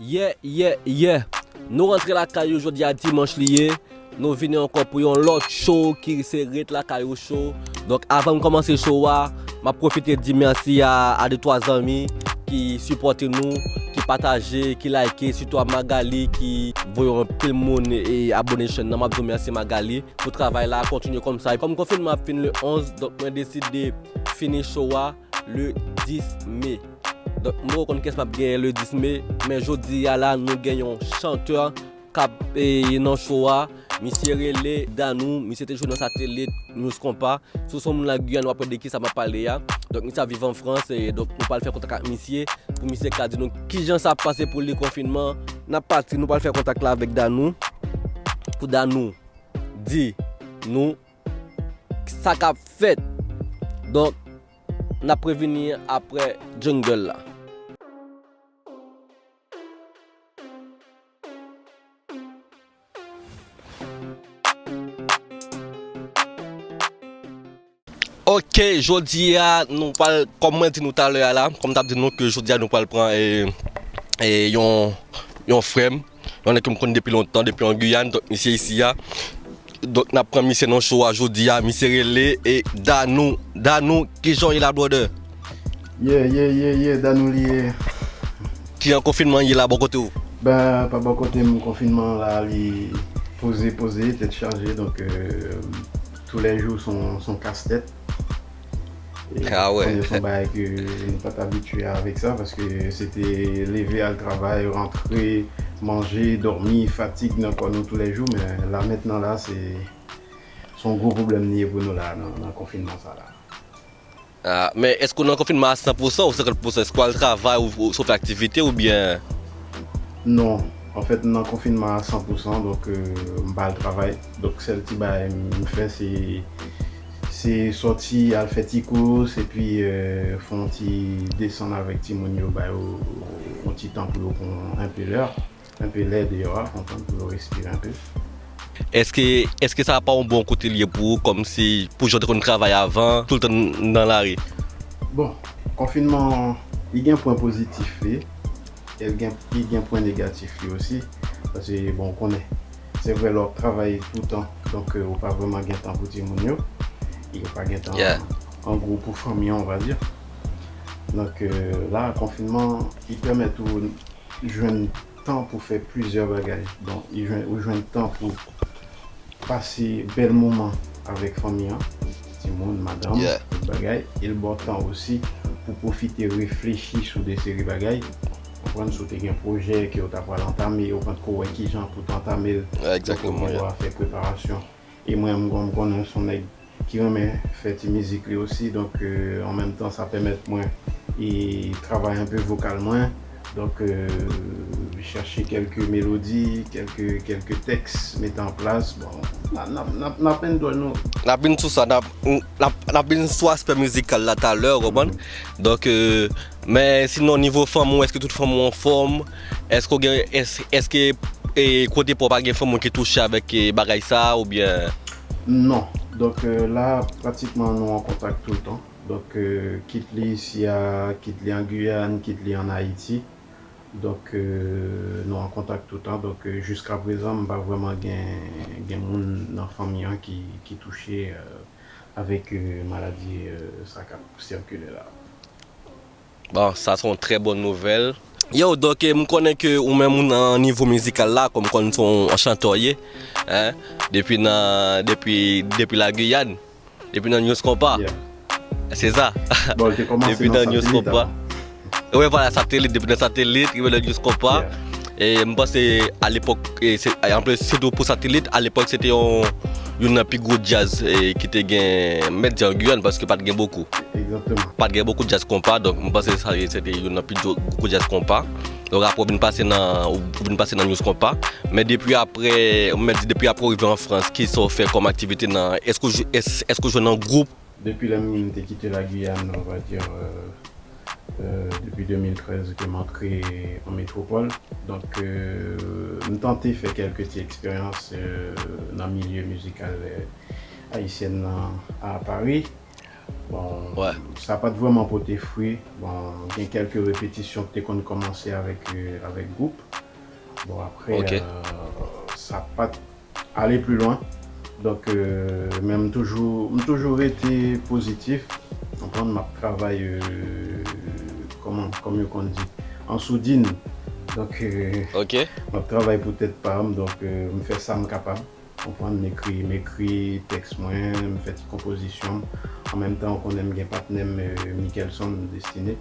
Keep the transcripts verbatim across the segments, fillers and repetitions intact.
Yeah, yeah, yeah. Nou rantre lakay ou jodi a dimanch li ye. Nou vini ankò pou yon lòt show ki se Ret Lakay ou show. Donk avan m kòmanse show a, m ap pwofite di mèsi a, a de twa zanmi ki sipòte nou, ki pataje, ki like, sitou a Magali ki voye yon pil moun e abone chèn nan. M ap di w mèsi Magali pou travay la, kontinye kòmsa. Kòm konfinman ap fin le onz, donk mwen deside fini show a le dis me. Donk m poko konn kiyès m ap genyen le dis me, men jodi a la nou gen yon chantè k ap e, nan show a. Misye rele Danou, misye te jwe nan Satelit, News Konpa. Si w se yon moun la Giyàn, w ap wè de kisa m ap pale a. Donk misye ap viv an Frans, e donk nou pral fè kontak ak misye pou misye ka di nou kijan sa ap pase pou li konfinman. N ap pati, nou pral fè kontak la avèk Danou pou Danou di nou sa k ap fèt. Donk n ap revini apre jungle la. Ok, jodi a nou pral, kòm mwen di nou talè a la, kòm m t ap di nou ke jodi a nou pral pran e, e yon, yon frè m, yon nèg ke m konn depi lontan, depi an Giyàn, donk misye isi a. Donk n ap pran misye nan show a jodi a, misye rele e Danou. Danou, kijan w ye la, brother? Yeah, yeah, yeah, yeah, Danou li ye. Kijan konfinman ye la bò kote w? Ben, pa bò kote m, konfinman la li poze, poze, tèt chaje, donk euh, tous les jours son, son casse-tête. Ah ouais. Se yon bagay ke nou pa t abitye avèk sa, paske se te leve al travay, rantre, manje, dòmi, fatig nan kò nou tou lè jou, men la mentnan la se se yon gwo pwoblèm li ye pou nou la nan, nan konfinman sa la. Ah, men èske w nan konfinman a san pou san ou senkant pou san? Èske w al travay ou, ou fè aktivite oubyen? Non, anfèt m nan konfinman a san pou san, donk euh, m pa al travay. Donk sèl ti bagay m fè se se sòti al fè ti kous epi euh, fè yon ti desann avèk timoun yo, ba yo yon ti tan pou yo pran enpe lè, enpe lè deyò a, fè yon tan pou yo respire enpe. Èske èske sa pa yon bon kote li ye pou ou, kòmsi pou jan w te konn travay avan, toultan nan lari? Bon, konfinman an, li gen pwen pozitif li, e l gen, li gen pwen negatif li osi. Paske, bon, ou konnen, se vre lè w ap travay toutan, donk euh, ou pa vrèman gen tan pou timoun yo, e ou pa gen tan Yeah. an gwo pou fanmi an, on va dire. Donk euh, la, konfinman, li pèmèt ou jwenn tan pou fè plizyè bagay. Donk, li jwenn, ou jwenn tan pou pase bèl moman avèk fanmi an, timoun, madanm, Yeah. tout bagay. E l ba w tan osi pou pwofite reflechi sou de seri bagay. Konprann, si w te gen pwojè ke w ta pral antame, ou pa t ko wè kijan pou t antame l. Ouais, exactement, Donk, ou yeah. dwa fè preparasyon. E mwen, m, m konnen se yon nèg ki renmen fè ti mizik li osi, donk euh, an menm tan sa pèmèt mwen e travay enpe vokal mwen. Donk euh, chèche kèlke melodi, kèlke, kèlke tèks mete an plas. Bon, n ap, n ap, n ap, n ap enjoy nou. N ap vin sou sa, n ap, n ap, n ap vin sou aspè mizikal la talè, ou konprann? Donk, euh, men sinon nivo fanmi w, èske tout fanmi w anfòm? Èske w gen, èske, èske e kote pa w pa gen fanmi w ki touche avèk e, bagay sa a oubyen? Non. Donk euh, la, pratikman nou an kontak toultan. Donk euh, kit li isi a, kit li an Giyàn, kit li an Ayiti. Donk euh, nou an kontak toutan. Donk euh, jiska prezan, m pa vrèman gen, gen moun nan fanmi an ki, ki touche euh, avèk euh, maladi euh, sa k ap sikile la. Bon, sa se yon trè bon nouvèl. Yo, donk, eh, m konnen ke ou menm ou nan nivo mizikal la, kòm konn se yon chantè w ye, hein, depi nan, depi, depi la Guyane, depi nan News Konpa. Yeah. Se sa. Bon, l te kòmanse Depi nan nan News Satelit Konpa. avan. Wi, vwala, Satelit, depi nan Satelit, rive nan News Konpa. Yeah. E m panse, alepòk, e se, anplis, sitou pou Satelit, alepòk, se te yon, youn nan pi gwo djaz, e, ki te gen, m mèt di an Giyàn, paske pa t gen bokou. Egzakteman. Pa t gen bokou djaz konpa, donk m panse sa, se te youn nan pi gwo, gwo djaz konpa. Donk apre, w vin pase nan, w vin pase nan News Konpa. Men depi apre, m mèt di, depi apre w rive an Frans, kisa w fè kòm aktivite nan, èske w jwe, èske, èske w jwe nan gwoup? Depi lè m te kite la Guyane, on va dire, euh, euh, depi de mil trèz ke m antre an metwopòl. Donk, euh, m tante fè kèlke ti eksperyans euh, nan milye mizikal euh, ayisyèn nan a Pari. Bon, sa pa t vrèman pote fwi. Bon, gen kèlke repetisyon ki te konn kòmanse avèk, euh, avèk gwoup. Bon, apre, euh, sa pa t ale pli lwen. Donk, euh, men m toujou, m toujou rete pozitif. Konprann, m ap travay, euh, kòman, kòm yo konn di, an soudin. Donk, euh, m ap travay pou tèt pa m. Donk, euh, m fè sa m kapab. Konprann, m ekri, m ekri tèks mwen, m fè ti konpozisyon m. An menm tan, ou konnen m gen patnè m, euh, Mickelson Destiné,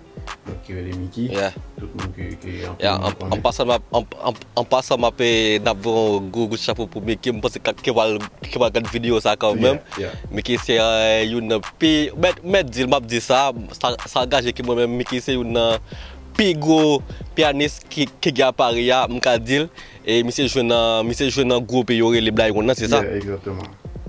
donk ki rele Mickey. Tout moun ki, ki anpil moun konnen. An pasan, m ap, an, an, an pasan, m ap, eh, n ap voye yon gwo, gwo chapo pou Mickey. M panse ke, ke pral, ke pral gad videyo sa kanmenm. Mickey se, eh, youn nan pi, mèt, mèt di l, m ap di sa, sa, sa angaje ke mwen menm, Mickey se youn nan pi gwo piyanis ki, ki gen a Paris a, m ka di l. E misye jwe nan, misye jwe nan gwoup yo rele Blayron nan, se sa?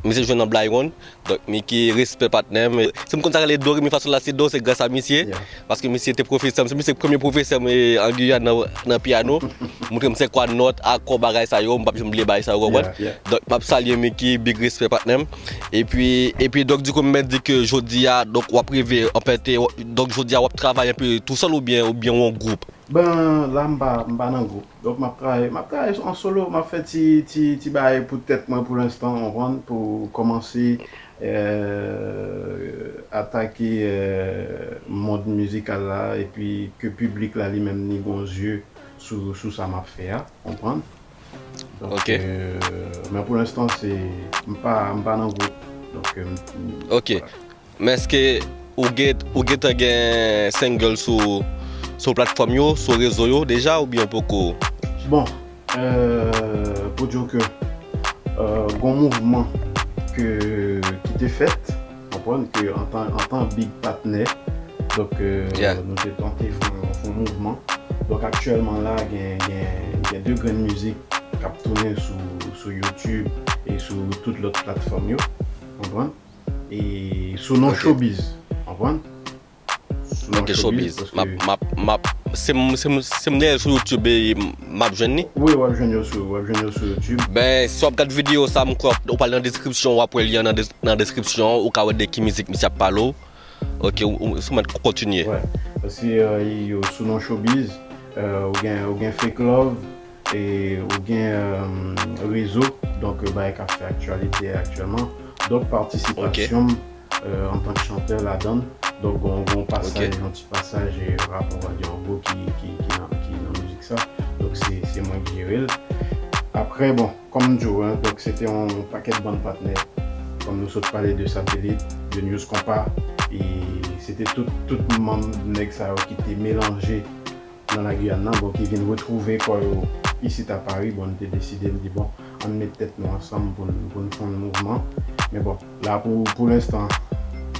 Misye jwe nan Blayron. Donk, Mickey, respè patnè m. Si m konn sa k rele do, re, mi, fa, sol, la, si, do, se gras a misye. Paske misye te pwofesè m. Se misye k premye pwofesè m, e, an Giyàn nan, nan pyano. Montre m se kwa nòt, akò, bagay sa yo. M p ap janm bliye bagay sa yo, ou konprann? Donk, m ap salye Mickey, big respè patnè m. Epi, epi, donk, dikou, m mèt di ke jodi a, donk, w ap rive, anfèt, e, donk, jodi a, w ap travay enpe tousèl oubyen, oubyen w an gwoup? Ben, la, m pa, m pa nan gwoup. Donk, m ap travay, m ap travay an solo, m ap fè ti, ti, ti bagay pou tèt mwen pou lenstan, w konprann, pou kòmanse, euh, atake, euh, mond mizikal la, epi ke piblik la, li menm, li gon zye sou, sou sa m ap fè a, w konprann? Donk, euh, men pou lenstan, se, m pa, m pa nan gwoup. Donk, euh, m, m, vwala. Men èske ou gen, ou gentan gen single sou, sou platfòm yo, sou rezo yo deja, oubyen poko? Bon, euh, pou di w ke, euh, gon mouvman ke, ki te fèt, konprann ke antan, antan big patnè, donk, euh, nou te tante fè yon, fè yon mouvman. Donk, aktyèlman la, gen, gen, gen de grenn mizik k ap tounen sou, sou YouTube e sou tout lòt platfòm yo, konprann? E sou non Showbiz, konprann? Sou non Showbiz, paske m ap, m ap, m ap, se m, se m, se m dèyè l sou YouTube e m ap jwenn li? Wi, w ap jwenn yo sou, w ap jwenn yo sou YouTube. Ben, si w ap gad videyo sa, m kwè ou pral nan deskripsyon, w ap wè lyen an nan des-, nan deskripsyon, ou ka wè de ki mizik misye ap pale w. Ok, ou, ou, si w mèt kontinye. Wè, paske, euh, yo sou non Showbiz, euh, ou gen, ou gen Fake Love, e ou gen, euh, Rezo, donk, euh, bagay k ap fè aktyalite aktyèlman. Donk, patisipasyon m, euh, antank chantè ladan l. Donk, gon, gon pasaj, yon ti pasaj, e rapò a Django ki, ki, ki nan, ki nan mizik sa. Donk, se, se mwen ki jere l. Apre, bon, kòm m di w, hein, donk, se te yon pakèt bann patnè. Kòm nou sot pale de Satelit, de News Konpa, e se te tout, tout manm nèg sa yo ki te melanje nan Lagiyàn nan, bon, ki vin retwouve kò yo isit a Pari, bon, n te deside, n di, bon, ann met tèt nou ansanm pou n, pou n fè yon mouvman. Men bon, la pou, pou lenstan,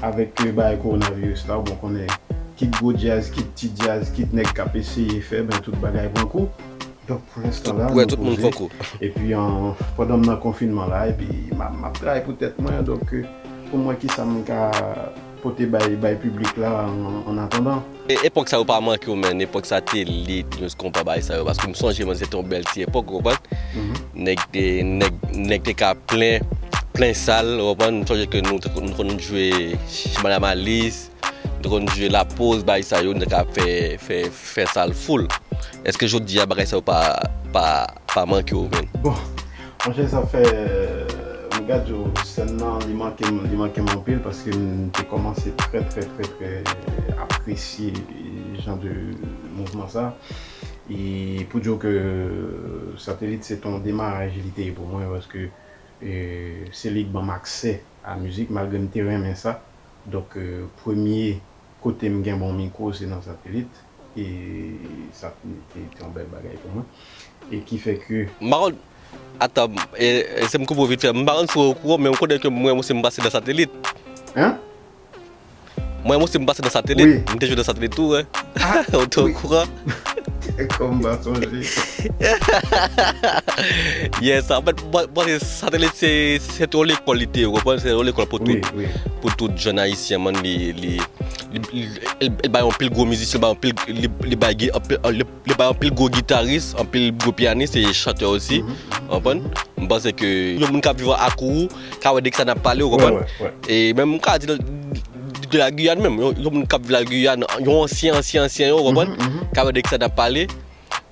avèk, euh, bagay kowonaviris la, bon, konnen, kit gwo djaz, kit ti djaz, kit nèg k ap eseye fè, ben, tout bagay pran kou. Donk, pou lenstan la, nou poze. Epi, an, pandan m nan konfinman la, epi m ap, m ap travay pou tèt mwen, donk, euh, pou m wè kisa m ka pote bay, bay piblik la an, an atandan. E, epòk sa yo pa manke w, men epòk Satelit, News Konpa, bagay sa yo, paske m sonje, mwen, se te yon bèl ti epòk, ou konprann? Nèg te, nèg, nèg te ka plen, plen sal, ou konprann? M sonje ke nou, nou konn jwe chez Madame Alice, nou konn jwe Lapoz, bagay sa yo, nou te ka fè, fè, fè sal full. Èske jodi a bagay sa yo pa, pa, pa manke w, menm? Bon, monchè, sa fè, euh, m gade yo, sèn nan, li manke m, li manke m anpil, paske m te kòmanse trè, trè, trè, trè apresye jan de mouvman sa. E pou di w ke Satelit se t on demaraj li te ye pou mwen, paske, euh, se li k ban m aksè a mizik, malgre m te renmen sa. Donk, euh, premye kote m gen bon mikwo, se nan Satelit. E sa te, te, te yon bèl bagay pou mwen. E ki fè ke... M pa konn, atan, e, e, se m koupe w vit fè. M pa konn si w okouran, men m konnen ke mwen, mwen, se m pase nan Satelit. Hein? Mwen, mwen, se m pase nan Satelit. M te jwe nan Satelit tou, wi. Ou te okouran? Kòm m pa sonje. Yes, anfèt, mwen, mwen, Satelit, se, se yon lekòl li te ye, ou konprann? Se yon lekòl pou tout, pou tout jèn ayisyen, man, li, li, li, li, li, li bay yon pil gwo mizisyen, li bay yon pil, li, li bay, li, li bay yon pil gwo gitaris, yon pil gwo piyanis e chantè osi, ou konprann? M panse ke yon moun k ap viv ak ou, ka wè de kisa n ap pale, ou konprann? E menm m ka di, de la Guyane menm, yon, yon moun k ap viv la Guyane, yon ansyen, ansyen, ansyen yo, ou konprann? Ka wè de kisa n ap pale.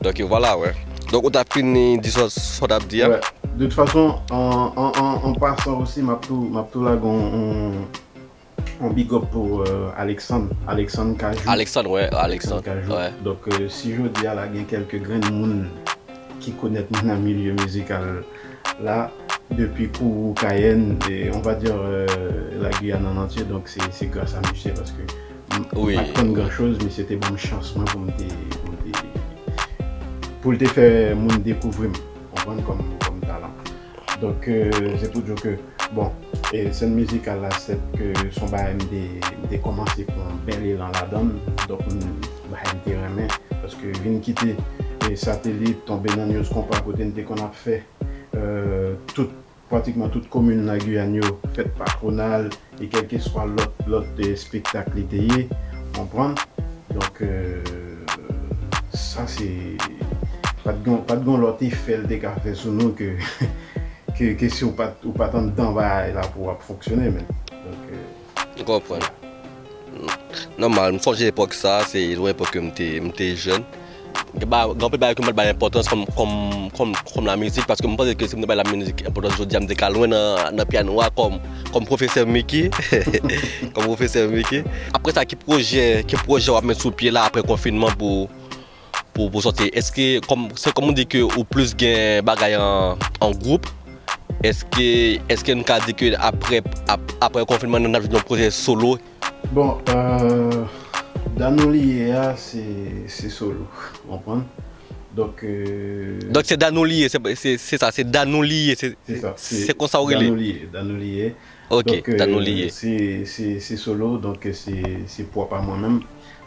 Donk, vwala, wè. Donk, ou ta fini di sa, sa w t ap di a? Ouais. De toute façon, en, en, en, en passant aussi, m ap tou, m ap tou lage yon, yon, yon big up pou euh, Alexandre. Alexandre Cajou. Alexandre, wè, Alexandre. Cajou. Wè. Donk, euh, si jodi a la gen kèlke grenn moun ki konèt mwen nan milye mizikal la, depi Kourou, Cayenne, et on va dire euh, la Guyane en entier, donk se se gras a misye paske m m pa t konn gran choz, misye te ban m chans mwen pou m te pou m te pou l te fè moun dekouvri m, konprann, kòm kòm talan. Donk euh, se pou di w ke bon, e sèn mizikal la sèt ke se yon bagay m te m te kòmanse pran bèl elan ladan l, donk m bagay m te renmen paske vin kite e Satelit, tonbe nan News Konpa kote n te konn ap fè euh, tout pratikman tout komin nan Giyàn yo, fèt patwonal e kèlkeswa lòt lòt eh, espektak li te ye, konprann? Donk eh, sa se pa t gen pa t gen lòt efè l te ka fè sou nou ke ke, ke si w pa t ou pa t anndan bagay la pou w ap fonksyone men. Donk eh, M konprann. Nòmal, m sonje epòk sa, se yon epòk ke m te, m te jèn. Gen ba- gen anpil bagay ke m pa t bay enpòtans kòm, kòm, kòm, kòm la mizik, paske m panse ke si m te bay la mizik enpòtans jodi a, m te ka lwen nan, nan pyano a kòm, kòm pwofesè Mickey. Kòm pwofesè Mickey. Apre sa, ki pwojè, ki pwojè w ap met sou pye la apre konfinman pou, pou, pou sòti? Èske, kòm, se kòm ou di ke ou plis gen bagay an, an gwoup, èske, èske n ka di ke apre, ap- apre konfinman, n ap jwenn yon pwojè solo? Bon, euh, Danou Liye a, se se solo, w konprann? Donk, euh, Donk se Danou Liye, se, se, se sa, se Danou Liye, se, se sa, se konsa w rele? Danou Liye, Danou Liye. Ok, Donk, euh, Danou Liye. Se se- se solo, donk se se pwòp a mwen menm.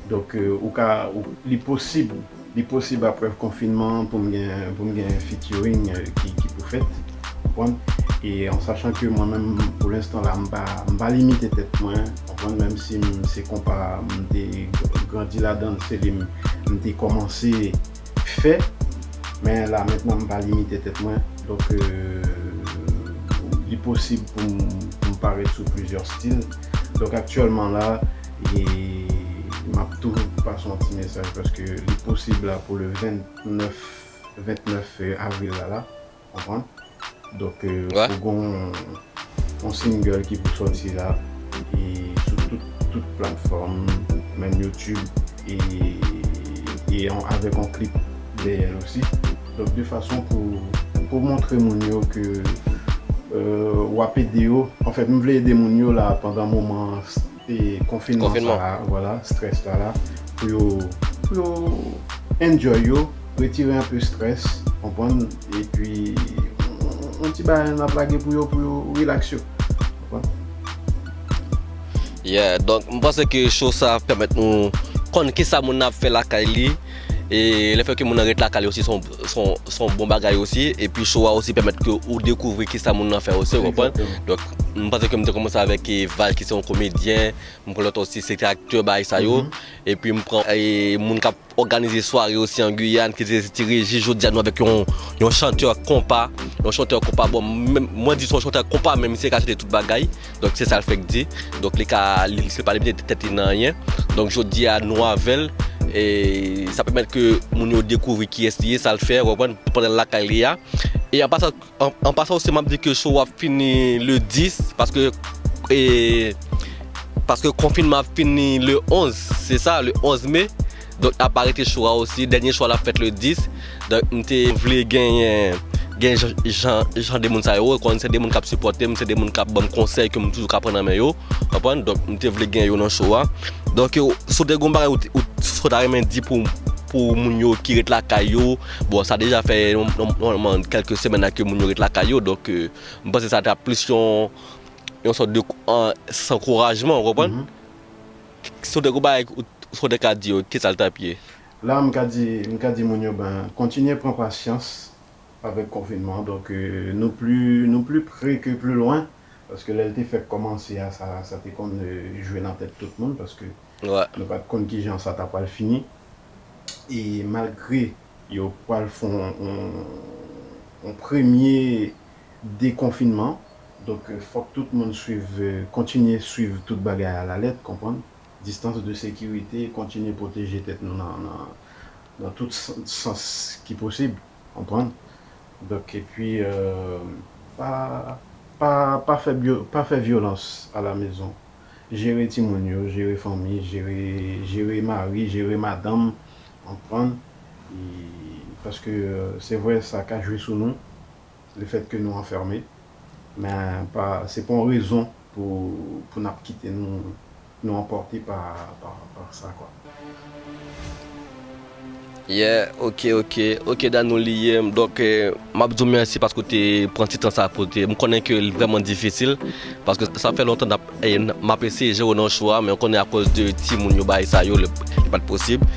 Donk, euh, ou ka, ou, li posib, li posib apre konfinman pou m gen, pou m gen featuring euh, ki, ki pou fèt. Konprann? E an sachan ke mwen menm, pou lenstan la, m pa, m pa limite tèt mwen. Konprann? Menm si m, se konpa m te grandi ladan l, se li m, m te kòmanse fè. Men la mentnan m pa limite tèt mwen. Donk euh, li posib pou m, pou m parèt sou plizyè stil. Donk aktyèlman la, e m ap toujou pase yon ti mesaj paske li posib la pou le vennèf, vennèf avril la la. Konprann? Donk euh, Ouais. Pou gon yon single ki pou sòti la e sou tout, tout platfòm, menm YouTube e, e yon, avèk yon klip dèyè l osi. Donk de fason pou, pou montre moun yo ke euh, w ap ede yo. Anfèt, m vle ede moun yo la pandan moman e konfinman Konfinman. Sa, vwala, strès la la, pou yo, pou yo enjoy yo, retire anpe strès, konprann, epi yon ti bagay n ap lage pou yo, pou yo relax yo. Konprann? Yeah, donk m panse ke show sa ap pèmèt nou konn kisa moun nan ap fè lakay li. E lefètke moun nan ret lakay li osi, se yon- se yon- se yon bon bagay osi. Epi show a osi pèmèt ke ou dekouvri kisa moun nan fè osi, ou konprann? Exactement. Donk m panse ke m te kòmanse avèk eh, Val ki se yon komedyen, m pran lòt osi se te aktè bagay sa yo. Epi m pran eh, moun k ap òganize sware osi an Giyàn, ki se ti Reji, jodi a nou avèk yon, yon chantè konpa, yon chantè konpa. Bon, menm- mwen di se yon chantè konpa, men misye ka chante tout bagay. Donk se sa l fèk di. Donk li ka, li, li pa limite tèt li nan anyen. Donk jodi a nou avè l, e sa pèmèt ke moun yo dekouvri kiyès li ye, sa l fè, ou konprann, pandan l lakay li a. E an pasan, an, an pasan osi, m ap di ke show ap fini le dis, paske, e, paske konfinman ap fini le onz, se sa, le onz me. Donk, ap arete show a osi. Dènye show a l ap fèt le dis. Donk, m te vle genyen, gen jan, jan, jan de moun sa yo. Ou konn se de moun k ap sipòte m, se de moun k ap ban m konsèy ke m toujou ka pran nan men yo. Konprann? Donk, m te vle gen yo nan show a. Donk, yo, si w te gen yon bagay ou, ou, si w ta renmen di pou, pou moun yo ki ret lakay yo, bon, sa deja fè nòmalman kèlke semèn la ke moun yo ret lakay yo. Donk, euh, m panse sa ta plis yon, yon sòt de an, sans ankourajman, ou konprann? Si w te gen yon bagay ou, si w te ka di yo, kisa l t ap ye? La, m ka di, m ka di moun yo, ben, kontinye pran pasyans avèk konfinman. Donk, euh, nou pli, nou pli pre ke pli lwen. Paske lè l te fèk kòmanse a, sa, sa te konn euh, jwe nan tèt tout moun. Paske Ouais. Nou pa t konn kijan sa ta pral fini. E malgre yo pral fè yon, yon, yon premye dekonfinman, Donk, fòk tout moun swiv, kontinye swiv tout bagay alalèt, konprann? Distans de sekirite, kontinye pwoteje tèt nou nan, nan, nan tout sans ki posib, konprann? Donk, epi, pa, pa, pa fè, pa fè vyolans alamezon. Jere timoun yo, jere fanmi, jere, jere mari, jere madanm, konprann? Paske se vre, sa ka jwe sou nou, lefètke nou anfème, men pa, se pa yon rezon pou, pou n ap kite nou, nou anpòte pa, pa, pa sa, kwa. Yeah, ok, ok, ok, Danou li ye. Donk, m ap di w mèsi paske w te pran ti tan sa pou te. M konnen ke li vrèman difisil, paske sa fè lontan n ap, m ap eseye jere w nan show a, men w konnen akoz de timoun yo bagay sa yo, li pa t posib.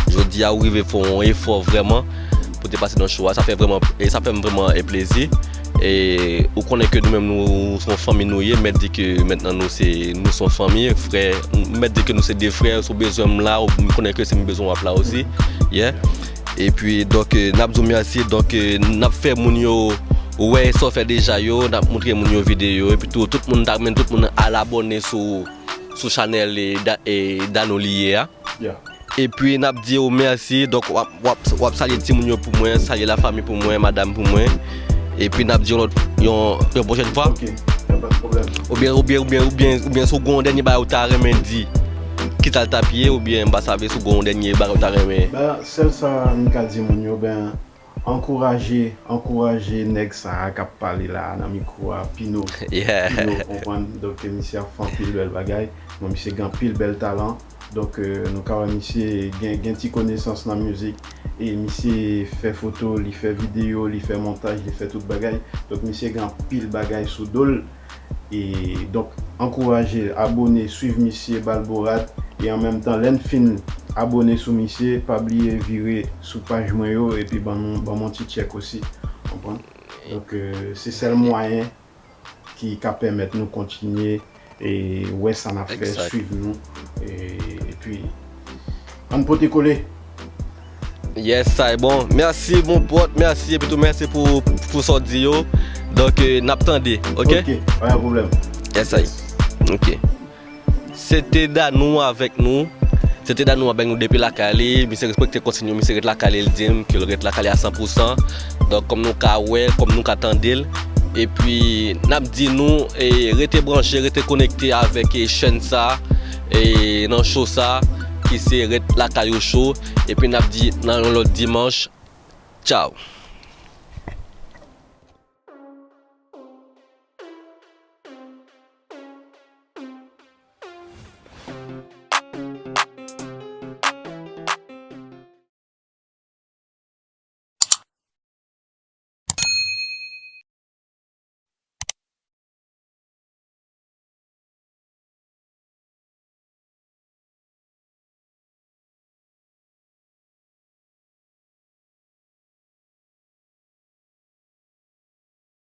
Jodi a, ou rive fè yon efò vrèman pou te pase nan show a. Sa fè vrèman, e sa fè m vrèman e plezi. E ou konnen ke nou menm nou se yon fanmi nou ye, mèt di ke mentnan nou se, nou se yon fanmi, frè, mèt di ke nou se de frè, si w bezwen m la, ou konnen ke si m bezwen w ap la osi. Yeah. Epi donk n ap di w mèsi, donk n ap fè moun yo wè sa w fè deja yo, n ap montre moun yo videyo, epi tou tout moun ta renmen tout moun al abòne sou, sou chanèl Danou li ye a. Epi n ap di w mèsi. Donk w ap, w ap, w ap salye timoun yo pou mwen, salye lafanmi pou mwen, madanm pou mwen. Epi n ap di yon lòt, yon, yon pwochèn fwa. Oubyen, oubyen, oubyen, oubyen, oubyen si w gen yon dènye bagay ou ta renmen di, kisa l t ap ye, oubyen m pa save si w gen yon dènye bagay ou ta renmen. Ben, sèl sa m ka di moun yo, ben, ankouraje, ankouraje nèg sa a k ap pale la a nan mikwo a, Pino. Pino, konprann? Donk, misye ap fè anpil bèl bagay. Bon, misye gen anpil bèl talan. Donk, nou ka wè misye gen, gen ti konesans nan mizik. E misye fè foto, li fè videyo, li fè montaj, li fè tout bagay. Donk, misye gen anpil bagay sou do l. E donk, ankouraje l, abòne, swiv misye, ba l borat. E an menm tan, lè n fin abòne sou misye, pa bliye vire sou paj mwen yo epi ban nou, ban m yon ti tchèk osi. Konprann? Donk, se sèl mwayen ki ka pèmèt nou kontinye e wè sa n ap fè, swiv nou. E, epi, ann pote kole. Yes, sa e bon. Mèsi, mon pote, mèsi, epi tou mèsi pou, pou sa w di yo. Donk, n ap tande, ok? Ok, pa gen pwoblèm. Yes, sa e. Ok. Se te Danou avèk nou. Se te Danou avèk nou depi lakay li. Misye respekte konsiy nou, misye ret lakay li, li di m ke l ret lakay li a san pou san. Donk, kòm nou ka wè, kòm nou ka tande l. Epi, n ap di nou, e, rete branche, rete konekte avèk, e, chèn sa, e, nan show sa, ki se Ret Lakay Ou Show. Epi, n ap di nan yon lòt dimanch. Tchaw!